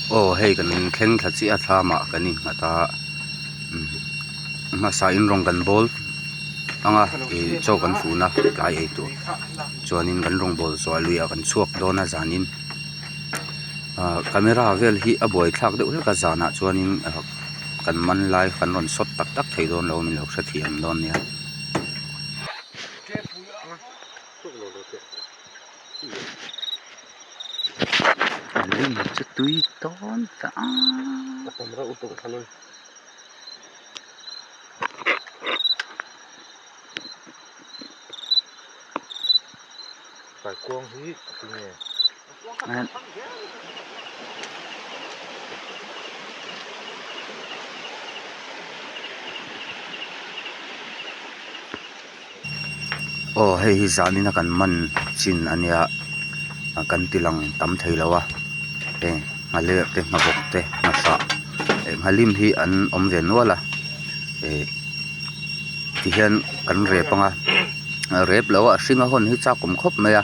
Aw hei kan thleng thla chiah a thlam ah kan innghat a umm hmasa in rawng kan bawl ang a ih chaw kan fun a tlai ei tur chuanin kan rawng bawl zawh ah lui ah kan chhuak dawn a zanin ah camera vel hi a buaithlak deuh hlek a zanah chuanin kan man lai kan rawn shot tak tak thei dawn lo a min lo hrethiam dawn nia. Lui chu tui tawn ta a. Aw hei hi zanin a kan man chin a nia kan ti lang tam thei lo a heng nghaler te nghabawk te nghahrah eh nghalim hi an awm ve nual a eh tihian kan rep ang a rep lo a hring a hawn hi chak awm khawp mai a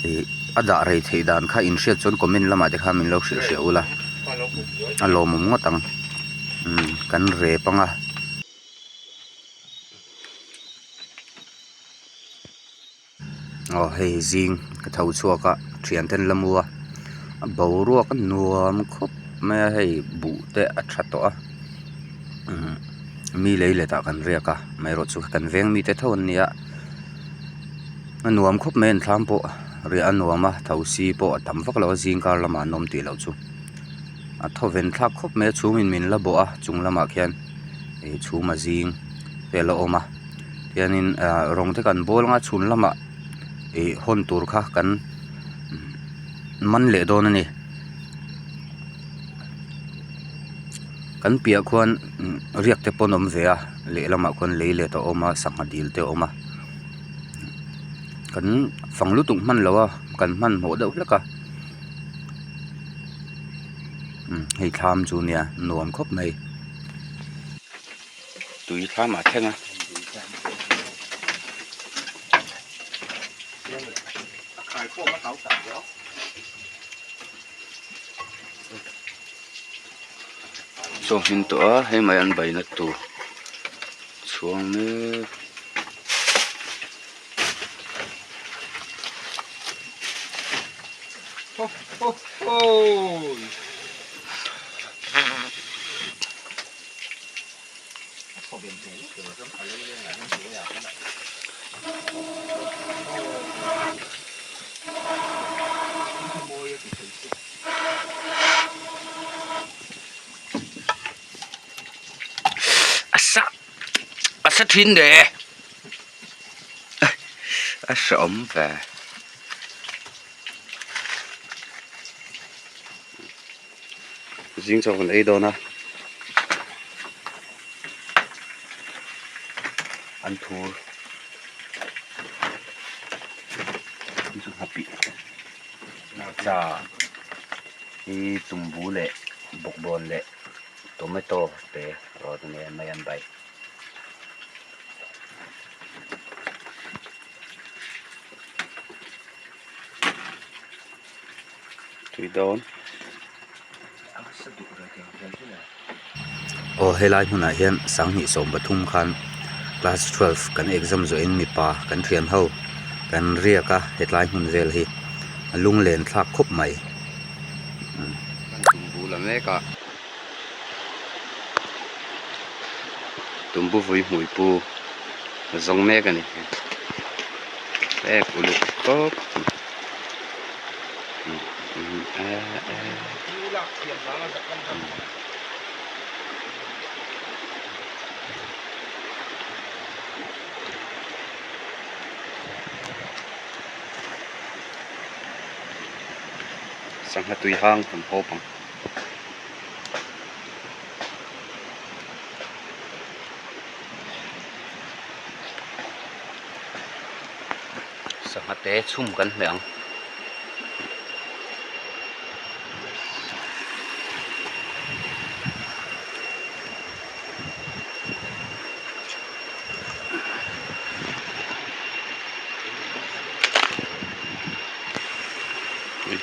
ih a dah rei theih dan kha in hriat chuan comment lamah te khan min lo hrilh hriah ula a lawmawm ngawt ang umm kan rep ang a. Aw hei zing ka tho chhuak a thian ten la mu a a boruak a nuam khawp mai a hei buh te a tha tawh a umm mi lei let ah kan riak a amaherawhchu kan veng mite tho an nia a nuam khawp mai an thlam pawh riah a nuam a thosi pawh a tam vak lo a zing kar lamah an awm tih loh chu a thawven thlak khawp mai a chhum in min la bawh a chung lamah khian ih chhum a zing vel a awm a tianin ah rawng te kan bawl anga chhun lamah ih hawn tur kha kan man leh dawn a ni kan piah khuan riak te pawh an awm ve a lehlamah khuan lei let a awm a sangha dil te a awm a kan fang lutuk hman lo a kan hmanhmawh deuh hlek a. Hei thlam chu nia nuam khawp mai tui thlam ah thleng a. Chaw hmin tawh a hei mai an baina tur chhuang mek. A sa a sa thin de a hreawm ve. Zing chaw kan ei dawn a an thur chu nghapih hmarcha hi tumbu leh bawkbawn leh tomato te rawt a nia mai an bai. Tui dawn. Aw helai hmunah hian sanghnih 13 khan class 12 kan exam zawhin mipa kan thian ho kan riak a hetlai hmun vel hi a lunglen thlak khawp mai. Kan tumbu la mek a. Tumbu vui hmui pu a zawng mek a ni ek uluk tawp sangha tui hang kan hawp ang. Sangha te chhum kan hmeh ang.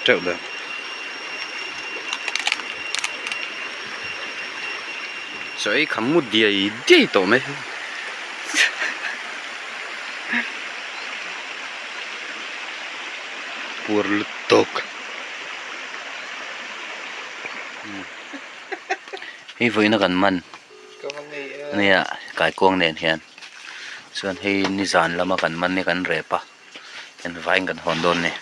Teuh ber. Chaw ei kham mu diai diai tawh mai. Puar lutuk. Hei vawiin a kan man ania kaikuang nen hian chuan hei nizan lama kan man hi kan rep a kan vaiin kan hawn dawn a ni.